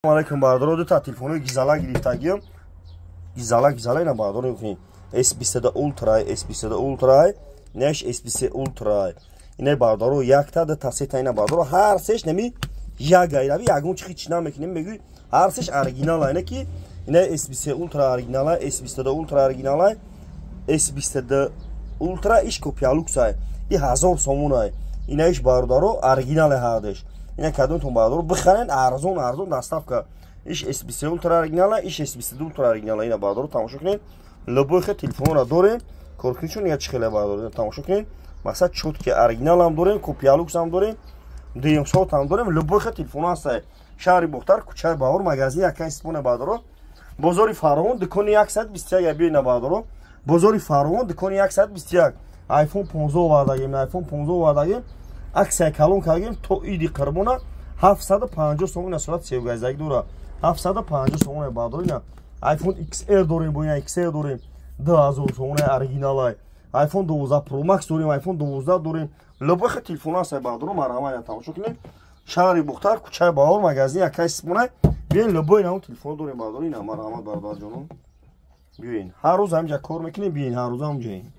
Алейкум, бародаро. Дута телефонои гизала гирифтагиам, гизала, гизала. Ина, бародаро, мекунем S22 Ultra, S22 Ultra, инаш S23 Ultra. Ина, бародаро, якта, дута, сета. Ина, бародаро, ҳар сеш нами яга ирави, ягон чи хич намекунем, мегӯй, ҳар сеш оригинала. Ина ки ина S23 Ultra оригинала, S22 Ultra оригинала, S22 Ultra иш копия люксай, и 1000 сомонай. Ина иш, бародаро, оригинале ҳардеш. Ина кадомтон, бародаро, бихарен, арзон, арзон, доставка. Иш S23 Ultra оригинала, иш S22 Ultra оригинала. Ина, бародаро, тамошо кунед, любой хел телефонро дорем, коркунишон я чӣ хеле, бародаро, тамошо кунед. Мақсад, чёткий оригиналам дорем, копия люксам дорем, дуюмсотам дорем, любой хел телефон ҳастай. Шаҳри Бохтар, кӯчаи Баҳор, магазин якай сипоне, бародаро, бозори Фаровон, дукони 121. Биёина, бародаро, бозори Фаровон, дукони 121. iPhone 15 овардагем, iPhone 15 овардагем, аксия калон кардагем то Иди Қурбона, 750 сомон. Ина сурат севгазак дора, 750 сомон, бародаро. Ина iPhone XR дорем, бо ина XR дорем, 2000 сомон, оригиналай. iPhone 12 Pro Max дорем, iPhone 12 дорем, любой хел телефон ҳаст, бародаро, марҳамат, тамошо кунед. Шаҳри Бухтар, кӯчаи Баҳор, магазин якай сипонай. Биёин, любой навъ телефон дорем, бародаро. Ина, марҳамат, бародарҷонон, биёин, ҳар рӯз ҳаминҷа кор мекунем, биёин, ҳар рӯз ҳамҷоем.